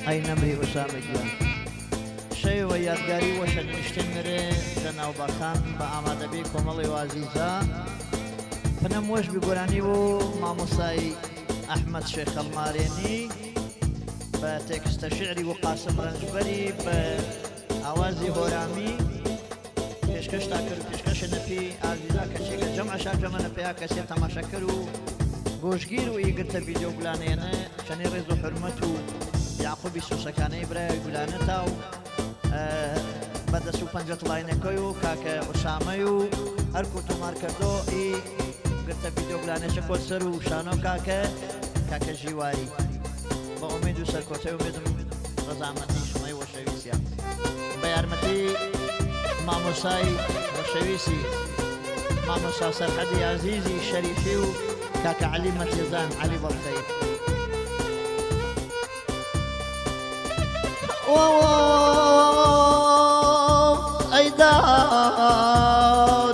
ئەی نەمری ئوسامە گیان. شەوێ وە یادگاری وەشە نیشتن مرێ ژە ناوباخان بە ئامادەبی کۆمەڵی وازیزا پنەم وەش بی گۆرانی بوو مامۆستای ئەحمەد شێخ هەڵمارێنی بە تێکستە شعری بوو قاسم ڕەنجبەری بە ئاوازی هۆرامی پێشکەشتا کرد و پێشکەشە نەپی ئازیزا کەچێکە جەمع شار جەمە نەپیا کەسێ تەماشاکەر و گۆشگیر و ئیگرتە ڤیدیۆ گولانێنە چەنی ڕێز و حرمەت و یعقوبی سوسەکانەی برای گولانە تا و بە دەست و پەنجە تڵاینەکەی و کاکە ئوسامەی و هەرکو تۆمار کردۆ ئی گرتە ڤیدیۆ گولانێشە کۆل سەر و شانۆ کاکە کاکە ژیواری بە ئومێد و سەرکۆتەی ئومێدم ڕەزامەندی شمای وەشەویستیان بە یارمەتی مامۆسای خۆشەویستی مامۆسا سەرحەدی ئازیزی شەریفی و کاکە عەلی مەتێزان عەلی بەڵخەی. ئەی دا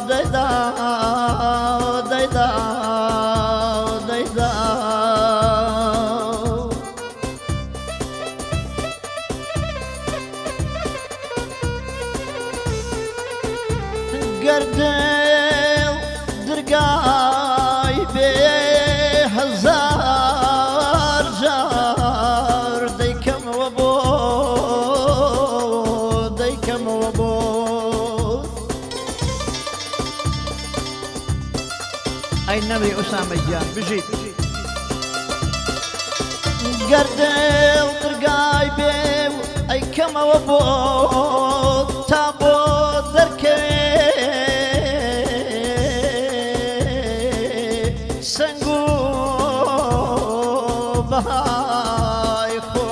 دەی دا دەی دا دەی دا. گەردێ درگای بێ هەزار جار دەیکەمەوە بۆ دەیکەمەوە بۆ ئەی نەمری ئوسامە گیان بژیت. گەردێ و درگای بێ و ئەی کەمەوە بۆ تا بۆ دەرکەوێ سەنگ و بەهای خۆ.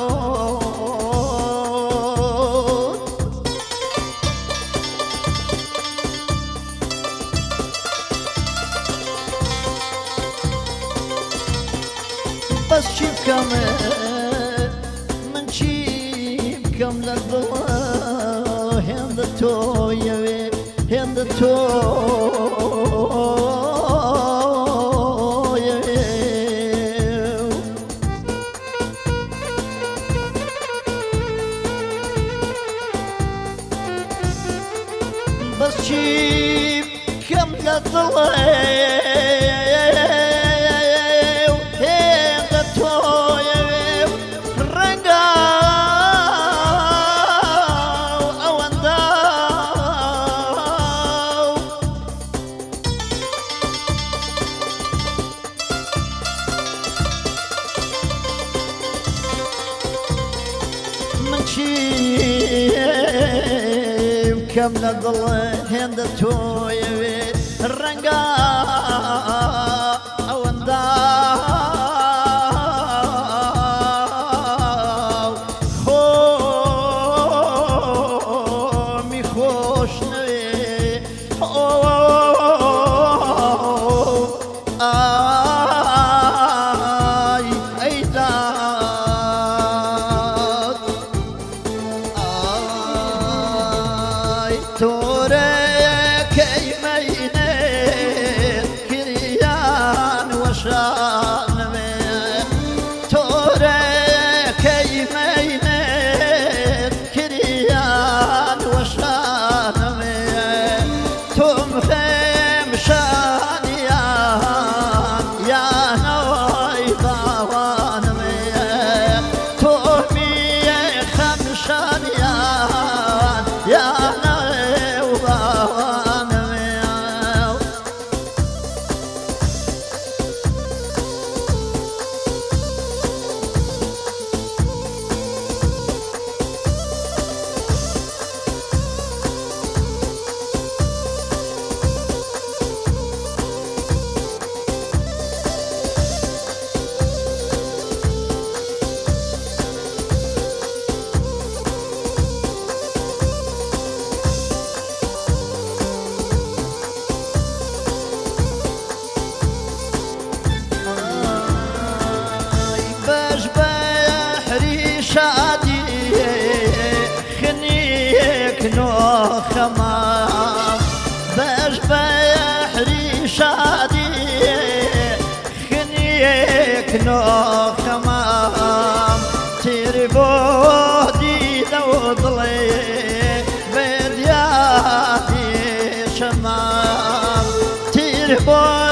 بەس چی بکەم من چی بکەم لە دڵ هێندە تۆ یەوێ هێندە تۆ یەوێ. بەس چی بکەم لە دڵێ هێندە تۆیەوێ ڕەنگە ئەوەندە من چی بکەم لە دڵ هێندە تۆیەوێ ڕەنگە ئەوەندە خۆمی خۆش نەوێ ئای ئەی داد ئای تۆرەکەی مەینێ کریان وەشانمێ تۆرەکەی مەینێ کریان وەشانمێ تۆم خێمشانیان یانەوەی باوانمێ تۆمی خەمشانیان یانەوەی باوانمێ. ئای بەش بەحری شادی خنیەک نۆخەما بەش بەحری شادی خنیەک نۆخەما تیر بۆ بۆ.